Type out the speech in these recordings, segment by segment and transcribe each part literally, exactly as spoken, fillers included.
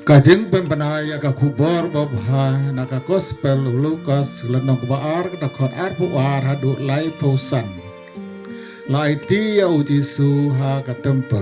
Ka jingpynbna ïa ka khubor babha na ka gospel u Lukas, lynnong kaba ar, ka dkhot arphew ar haduh laiphew san. La aiti ïa u Jisu ha ka templ.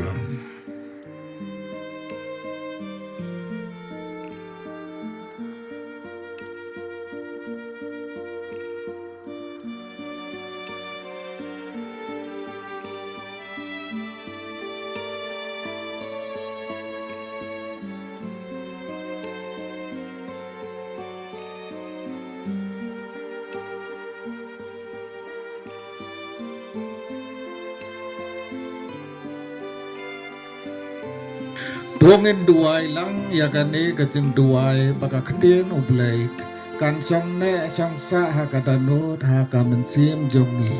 To ngin duwai lang ïa kane ka jingduwai ba ka ktien U Blei kan shong neh shong sah ha ka dohnud ha ka mynsiem jong ngi.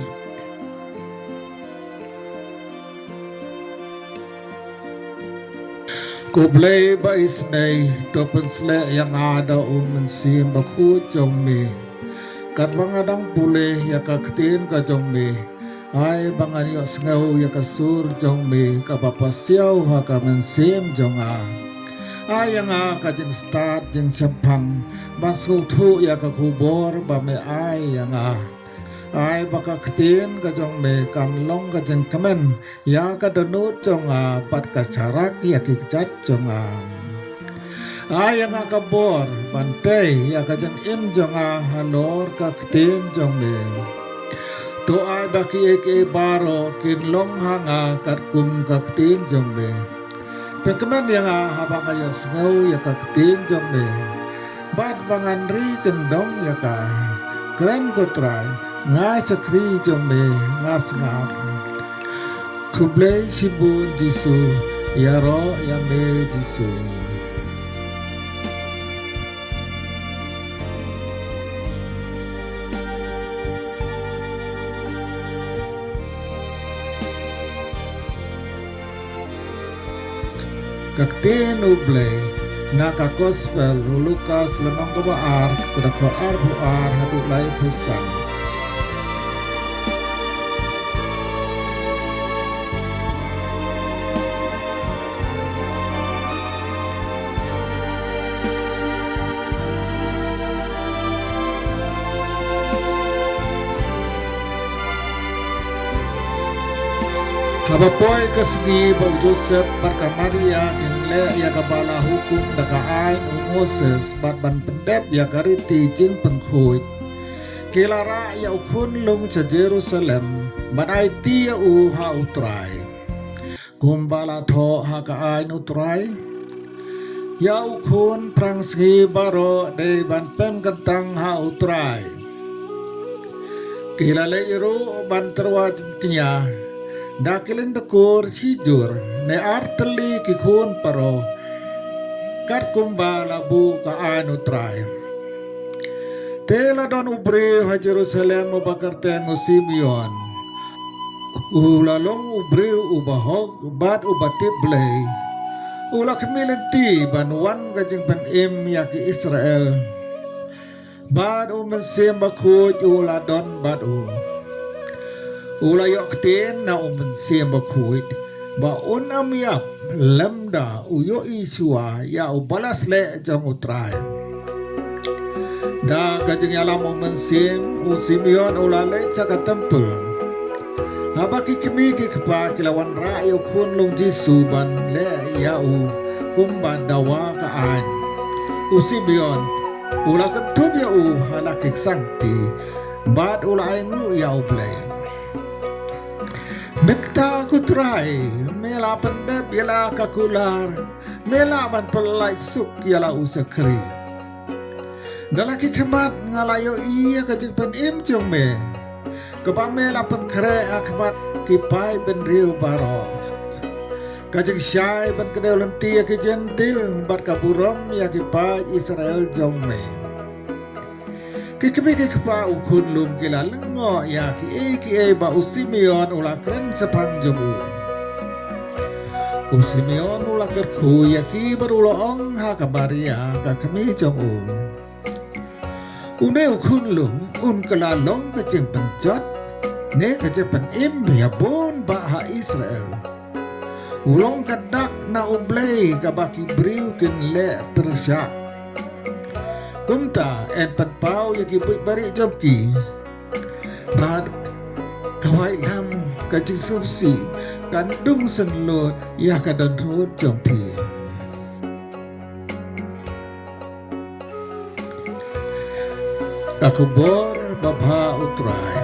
Ko Blei ba isynei, to pynsleh ïa nga da u Mynsiem Bakhuid jong me. Katba nga dang pule ïa ka ktien ka jong me, ai ba ngan ïohsngew ïa ka sur jong me kaba pasiaw ha ka mynsiem jong nga. Ai ïa nga ka jingstad jingshemphang ban sngewthuh ïa ka khubor ba me ai ïa nga. Ai ba ka ktien ka jong me kan long ka jingkmen ïa ka dohnud jong nga bad ka sharak ïa ki kjat jong nga. Ai ïa nga ka bor ban tei ïa ka jingim jong nga halor ka ktien jong me. To ai ba kiei kiei baroh kin long ha nga katkum ka ktien jong me. Pynkmen ïa nga haba nga ïohsngew ïa ka ktien jong me bad ba ngan ri kyndong ïa ka. Kren ko Trai, nga shakri jong me, nga sngap. Khublei shibun Jisu, ïaroh ïa me Jisu. Ka ktien U Blei na ka gospel u Lukas, lynnong kaba ar, ka dkhot arphew ar haduh laiphew san. Haba poi ka sngi ba u Joseph bad ka Maria kin leh ïa kaba la hukum da ka aiñ u Moses bad ban pyndep ïa ka riti jingpynkhuid, ki la rah ïa u khunlung sha Jerusalem ban aiti ïa u ha U Trai, kumba la thoh ha ka aiñ U Trai. Ïa u khun phrang sngi baroh dei ban pynkyntang ha U Trai. Ki la leit ruh ban tyrwa jingkñia da ki lyngdohkur shijur ne ar tylli ki khun baroh, katkumba la buh ka aiñ U Trai. Te la don u briew ha Jerusalem uba kyrteng u Simeon. U la long u briew uba hok bad uba tip Blei. U la khmih lynti ban wan ka jingpynim ïa ki Israel. Bad u Mynsiem Bakhuid u la don bad u. U la ïoh ktien na u Mynsiem Bakhuid ba un ym ïap lymda u ïohi shuwa ïa u ba la sleh jong U Trai. Da ka jingïalam u Mynsiem, u Simeon u la leit sha ka templ. Haba ki kmie ki kpa ki la wanrah ïa u khunlung Jisu ban leh ïa u kumba dawa ka aiñ, u Simeon u la kynthup ïa u ha la ki ksangti bad u la ainguh ïa U Blei. Mynta ko Trai, me la pyndep ïa la ka kular, me la ban pyllait suk ïa la u shakri. Da la ki khmat nga la ïohi ïa ka jingpynim jong me, kaba me la pynkhreh ha khmat ki paid bynriew baroh. Ka jingshai ban kdew lynti ïa ki Jentil bad ka burom ïa ki paid Israel jong me. Ki kmie ki kpa u khunlung ki la lyngngoh ïa kiei kiei ba u Simeon u la kren shaphang jong u. U Simeon u la kyrkhu ïa ki bad u la ong ha ka Maria ka kmie jong u, une u khunlung un kylla long ka jingpynjot ne ka jingpynim ïa bun bah ha Israel. U long ka dak na U Blei kaba ki briew kin leh pyrshah. Kumta yn pynpaw ïa ki buit bari jong ki. Bad ka waitlam ka jingsngewsih kan dung sngewlem ïa ka dohnud jong phi. Ka khubor babha U Trai.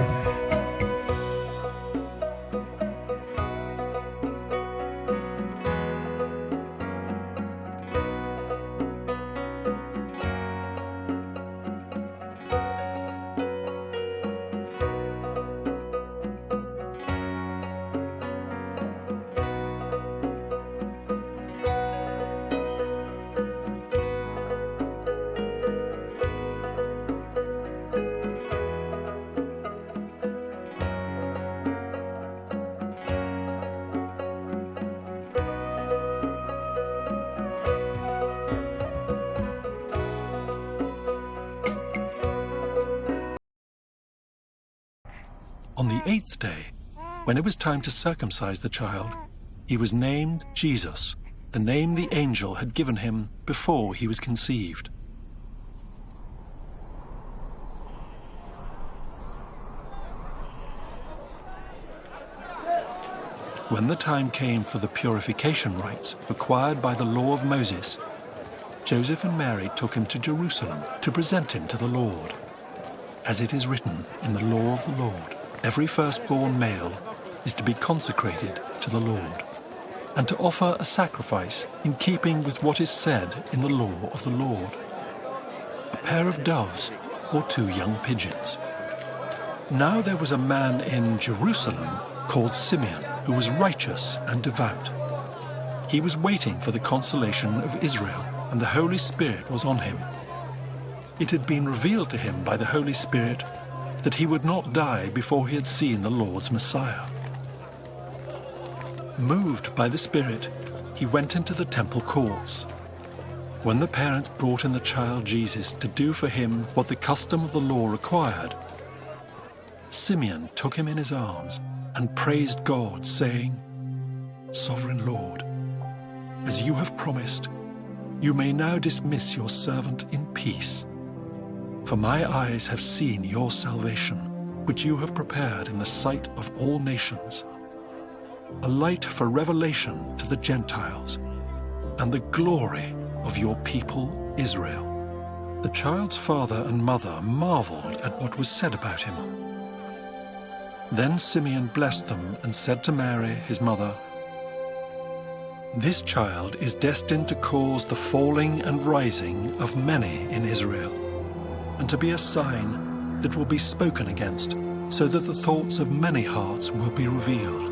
On the eighth day, when it was time to circumcise the child, he was named Jesus, the name the angel had given him before he was conceived. When the time came for the purification rites required by the law of Moses, Joseph and Mary took him to Jerusalem to present him to the Lord. As it is written in the law of the Lord, every firstborn male is to be consecrated to the Lord, and to offer a sacrifice in keeping with what is said in the law of the Lord, a pair of doves or two young pigeons. Now there was a man in Jerusalem called Simeon, who was righteous and devout. He was waiting for the consolation of Israel, and the Holy Spirit was on him. It had been revealed to him by the Holy Spirit that he would not die before he had seen the Lord's Messiah. Moved by the Spirit, he went into the temple courts. When the parents brought in the child Jesus to do for him what the custom of the law required, Simeon took him in his arms and praised God, saying, "Sovereign Lord, as you have promised, you may now dismiss your servant in peace. For my eyes have seen your salvation, which you have prepared in the sight of all nations, a light for revelation to the Gentiles, and the glory of your people Israel." The child's father and mother marveled at what was said about him. Then Simeon blessed them and said to Mary, his mother, "This child is destined to cause the falling and rising of many in Israel, and to be a sign that will be spoken against, so that the thoughts of many hearts will be revealed,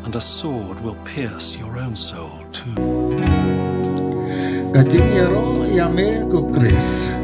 and a sword will pierce your own soul too." Ka jingïaroh ïa me ko Khrist.